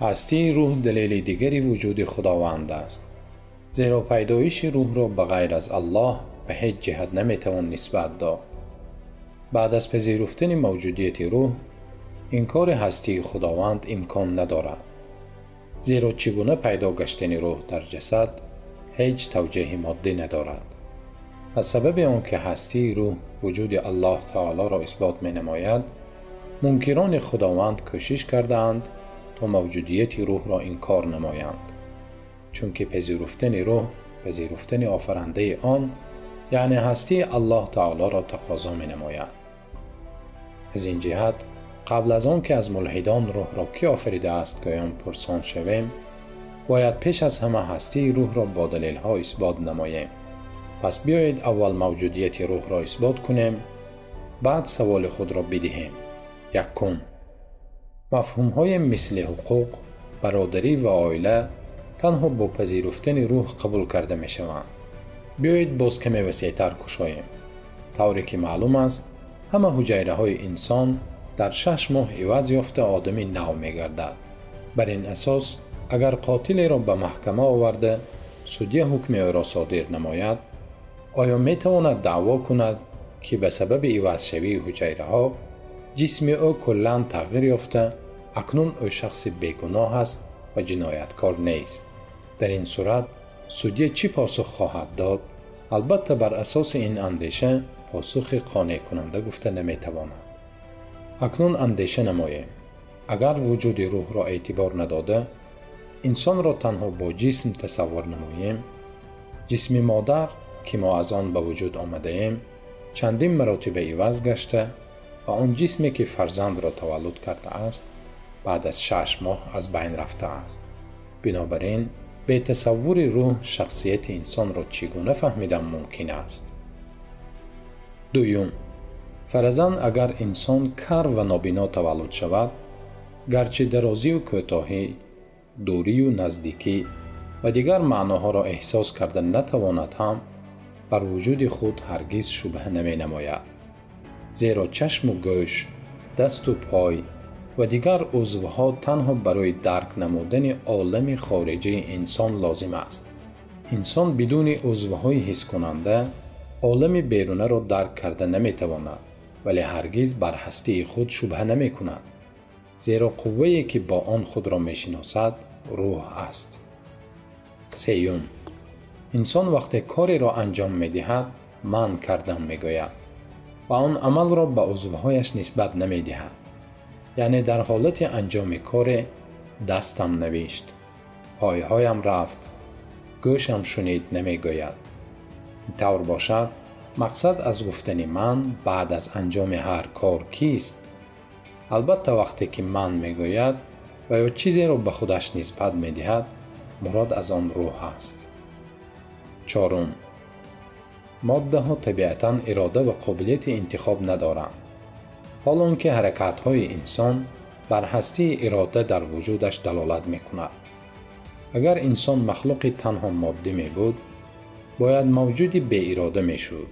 Ҳастии рӯҳ далели дигари вуҷуди Худованд аст, зеро пайдоиши рӯҳро ба ғайр аз Аллоҳ ба ҳеҷ ҷиҳат наметавон нисбат дод. Баъд аз пазируфтани мавҷудияти рӯҳ, инкори ҳастии Худованд имкон надорад, зеро чӣ гуна пайдо гаштани рӯҳ дар ҷасад ҳеҷ тавҷеҳи моддӣ надорад. Аз сабаби он ки ҳастии рӯҳ вуҷуди Аллоҳ таолоро исбот менамояд, мункирони Худованд кӯшиш кардаанд то мавҷудияти рӯҳро инкор намоянд, чунки пазируфтани рӯҳ пазируфтани офарандаи он, яъне ҳастии Аллоҳ таолоро тақозо менамояд. Аз ин ҷиҳат қабл аз он ки аз мулҳидон рӯҳро кӣ офаридааст гӯён пурсон шавем, бояд пеш аз ҳама ҳастии рӯҳро бо далелҳо исбот намоем. Пас биёед аввал мавҷудияти рӯҳро исбот кунем, баъд саволи худро бидиҳем. Якум: мафҳумҳои мисли ҳуқуқ, бародарӣ ва оила танҳо бо пазируфтани рӯҳ қабул карда мешаванд. Биёед боз каме васеътар кушоем. Тавре ки маълум аст, ҳама ҳуҷайраҳои инсон дар 6 моҳ иваз ёфта одами нав мегардад. Бар ин асос, агар қотилеро ба маҳкама оварда, судя ҳукми ӯро содир намояд, оё метавонад даъво кунад, ки ба сабаби ивазшавии ҳуҷайраҳо ҷисми ӯ куллан тағйир ёфта, акнун ӯ шахси бегуноҳ аст ва ҷинояткор нест? Дар ин сурат судя чӣ посух хоҳад дод? Албатта, бар асоси ин андеша посухи қонеъкунанда гуфта наметавонад. Акнун андеша намоем. Агар вуҷуди рӯҳро эътибор надода, инсонро танҳо бо ҷисм тасаввур намоем, ҷисми модар, ки мо аз он ба вуҷуд омадаем, чандин маротиба иваз гашта ва он ҷисме, ки фарзандро таваллуд кардааст, баъд аз 6 моҳ аз байн рафтааст. Бинобар ин, бе тасаввури рӯҳ шахсияти инсонро чӣ гуна фаҳмидан мумкин аст? Дуюм: фаразан агар инсон кар ва нобино таваллуд шавад, гарчи дарозию кӯтоҳӣ, дурию наздикӣ ва дигар маъноҳоро эҳсос карда натавонад ҳам, бар вуҷуди худ ҳаргиз шубҳа наменамояд, зеро чашму гӯш, дасту пой ва дигар узвҳо танҳо барои дарк намудани олами хориҷии инсон лозим аст. Инсон бидуни узвҳои ҳисскунанда олами берунаро дарк карда наметавонад, вале ҳаргиз бар ҳастии худ шубҳа намекунад, зеро қуввае, ки бо он худро мешиносад, рӯҳ аст. Сеюм: инсон вақте кореро анҷом медиҳад, ман кардам мегӯяд ва он амалро ба узвҳояш нисбат намедиҳад. Яъне дар ҳолати анҷоми коре дастам навишт, пойҳоям рафт, гӯшам шунид намегӯяд. Ин тавр бошад, мақсад аз гуфтани ман баъд аз анҷоми ҳар кор кист? Албатта, вақте ки ман мегӯяд ва ё чизеро ба худаш нисбат медиҳад, мурод аз он рӯҳ аст. Чорум: моддаҳо табиатан ирода ва қобилияти интихоб надоранд, ҳол он ки ҳаракатҳои инсон бар ҳастии ирода дар вуҷудаш далолат мекунад. Агар инсон махлуқи танҳо моддӣ мебуд, бояд мавҷуди беирода мешуд.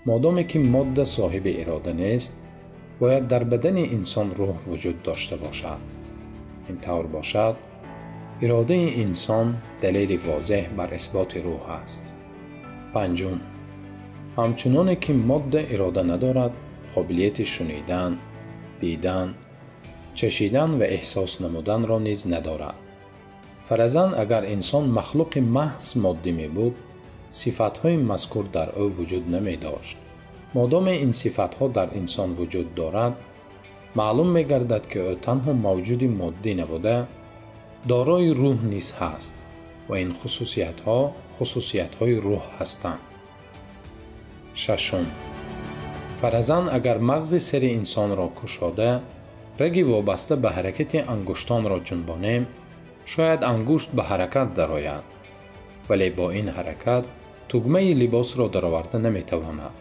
Модоме ки модда соҳиби ирода нест, бояд дар бадани инсон рӯҳ вуҷуд дошта бошад. Ин тавр бошад, иродаи инсон далели возеҳ бар исботи рӯҳ аст. Панҷум: ҳамчуноне ки модда ирода надорад, қобилияти шунидан, дидан, чашидан ва эҳсос намуданро низ надорад. Фаразан агар инсон махлуқи маҳз моддӣ мебуд, сифатҳои мазкур дар ӯ вуҷуд намедошт. Модоме ин сифатҳо дар инсон вуҷуд дорад, маълум мегардад, ки ӯ танҳо мавҷуди моддӣ набуда, дорои рӯҳ низ ҳаст ва ин хусусиятҳо хусусиятҳои рӯҳ ҳастанд. Шашум: фаразан агар мағзи сари инсонро кушода, раги вобаста ба ҳаракати ангуштонро ҷунбонем, шояд ангушт ба ҳаракат дарояд, вале бо ин ҳаракат тугмаи либосро дароварда наметавонад,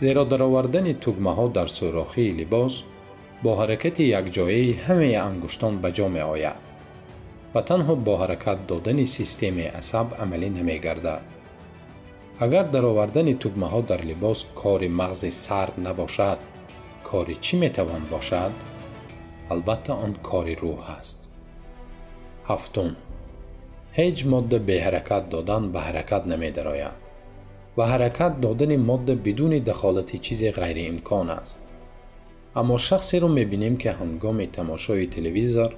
зеро даровардани тугмаҳо дар сӯрохии либос бо ҳаракати якҷояи ҳамаи ангуштон ба ҷо меояд ва танҳо бо ҳаракат додани системаи асаб амалӣ намегардад. Агар даровардани тугмаҳо дар либос кори мағзи сар набошад, кори чӣ метавон бошад? Албатта, он кори рӯҳ аст. Ҳафтум. Ҳеҷ модда бе ҳаракат додан ба ҳаракат намедарояд ва ҳаракат додани модда бидуни дахолати чизе ғайриимкон аст. Аммо шахсеро мебинем, ки ҳангоми тамошои телевизор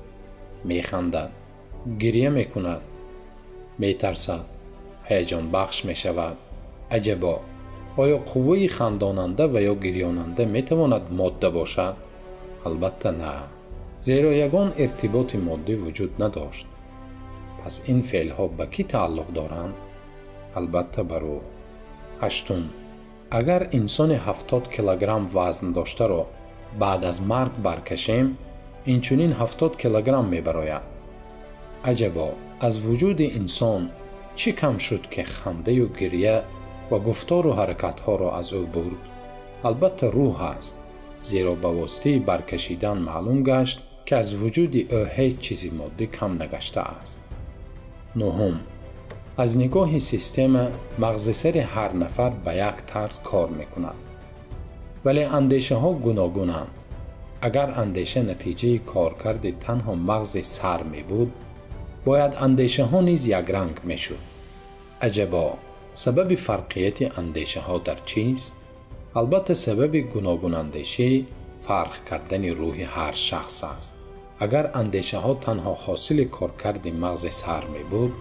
механдад, гиря мекунад, метарсад, ҳаяҷонбахш мешавад. Аҷабо, оё қувваи хандонанда ва ё гирёнанда метавонад модда бошад? Албатта на, зеро ягон иртиботи моддӣ вуҷуд надошт. Пас ин феълҳо ба кӣ тааллуқ доранд? Албатта ба рӯҳ. Ҳаштум. Агар инсони 70 килограмм вазн доштаро баъд аз марг баркашем, инчунин 70 килограмм мебарояд. Аҷабо, аз вуҷуди инсон чӣ кам шуд, ки хандаю гиря ва гуфтору ҳаракатҳоро аз ӯ бурд? Албатта рӯҳ аст, зеро ба воситаи баркашидан маълум гашт, ки аз вуҷуди ӯ ҳеҷ чизи моддӣ кам нагаштааст. Нуҳум. Аз нигоҳи система мағзи сари ҳар нафар ба як тарз кор мекунад, вале андешаҳо гуногунанд. Агар андеша натиҷаи коркарди танҳо мағзи сар мебуд, бояд андешаҳо низ якранг мешуд. Аҷабо, сабаби фарқияти андешаҳо дар чист? Албатта сабаби гуногунандешӣ фарқ кардани рӯҳи ҳар шахс аст. Агар андешаҳо танҳо ҳосили коркарди мағзи сар мебуд,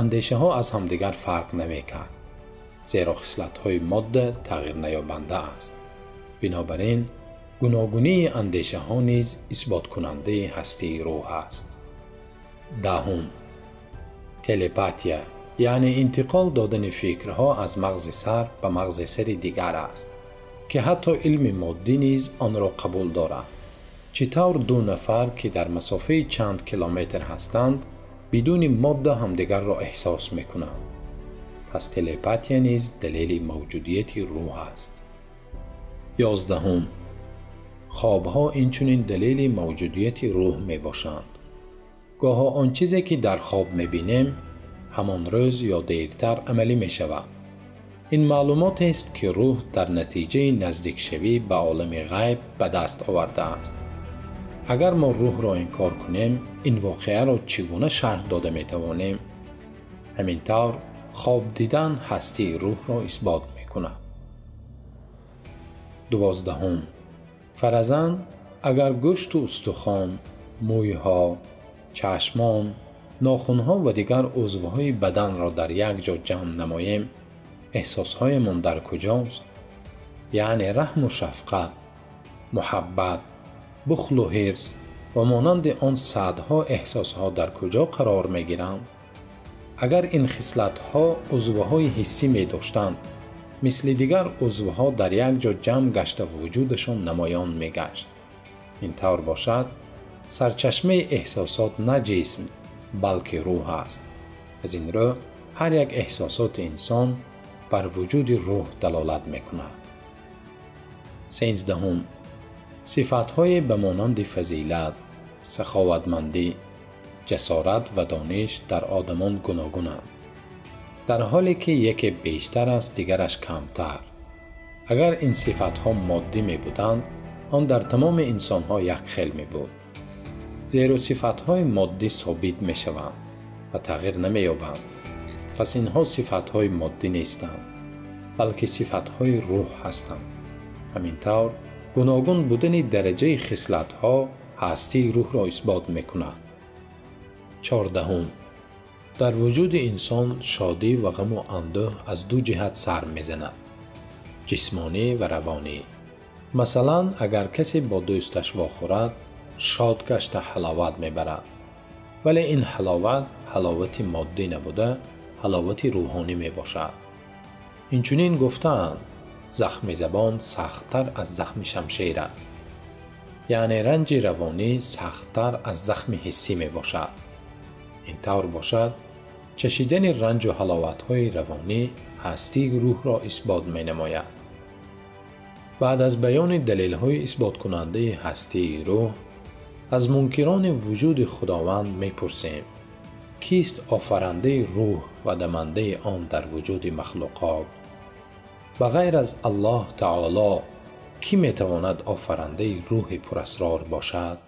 андешаҳо аз ҳамдигар фарқ намекард, зеро хислатҳои модда тағйирнаёбанда аст. Бинобар ин гуногунии андешаҳо низ исботкунандаи ҳастии рӯҳ аст. Даҳум. Телепатия, яъне интиқол додани фикрҳо аз мағзи сар ба мағзи сари дигар аст, ки ҳатто илми моддӣ низ онро қабул дорад. Чӣ тавр ду нафар, ки дар масофаи чанд километр ҳастанд, бидуни модда ҳамдигарро эҳсос мекунанд? Пас телепатия низ далели мавҷудияти рӯҳ аст. 11. Хобҳо инчунин далели мавҷудияти рӯҳ мебошанд. Гоҳо он чизе, ки дар хоб мебинем, ҳамон рӯз ё дертар амалӣ мешавад. Ин маълумотест, ки рӯҳ дар натиҷаи наздикшавӣ ба олами ғайб ба даст овардааст. Агар мо рӯҳро инкор кунем, ин воқеаро чӣ гуна шарҳ дода метавонем? Ҳамин тавр хоб дидан ҳастии рӯҳро исбот мекунад. 12. Фаразан агар гӯшту устухон, мӯйҳо, чашмон, нохунҳо ва дигар узвҳои баданро дар як ҷо ҷамъ намоем, эҳсосҳоямон дар куҷост? Яъне раҳму шафқат, муҳаббат, бухлу ҳирс ва монанди он садҳо эҳсосҳо дар куҷо қарор мегиранд? Агар ин хислатҳо узвҳои ҳиссӣ медоштанд, мисли дигар узвҳо дар як ҷо ҷамъ гашта вуҷудашон намоён мегашт. Ин тавр бошад, сарчашмаи эҳсосот на ҷисм, балки рӯҳ аст. Аз ин рӯ ҳар як эҳсосоти инсон бар вуҷуди рӯҳ далолат мекунад. 13. Сифатҳое ба монанди фазилат, саховатмандӣ, ҷасорат ва дониш дар одамон гуногунанд, дар ҳоле ки яке бештар аст, дигараш камтар. Агар ин сифатҳо моддӣ мебуданд, он дар тамоми инсонҳо як хел мебуд, зеро сифатҳои моддӣ собит мешаванд ва тағйир намеёбанд. Пас инҳо сифатҳои моддӣ нестанд, балки сифатҳои рӯҳ ҳастанд. Ҳамин тавр гуногун будани дараҷаи хислатҳо ҳастии рӯҳро исбот мекунад. 14. Дар вуҷуди инсон шодӣ ва ғаму андӯҳ аз ду ҷиҳат сар мезанад: ҷисмонӣ ва равонӣ. Масалан, агар касе бо дӯсташ вохӯрад, шод гашта ҳаловат мебарад, вале ин ҳаловат ҳаловати моддӣ набуда, ҳаловати рӯҳонӣ мебошад. Инчунин гуфтаанд, захми забон сахттар аз захми шамшер аст, яъне ранҷи равонӣ сахттар аз захми ҳиссӣ мебошад. Ин тавр бошад, чашидани ранҷу ҳаловатҳои равонӣ ҳастии рӯҳро исбот менамояд. Баъд аз баёни далелҳои исботкунандаи ҳастии рӯҳ, аз мункирони вуҷуди Худованд мепурсем: кист офарандаи рӯҳ ва дамандаи он дар вуҷуди махлуқот? Ба ғайр аз Аллоҳ Таоло кӣ метавонад офарандаи рӯҳи пурасрор бошад?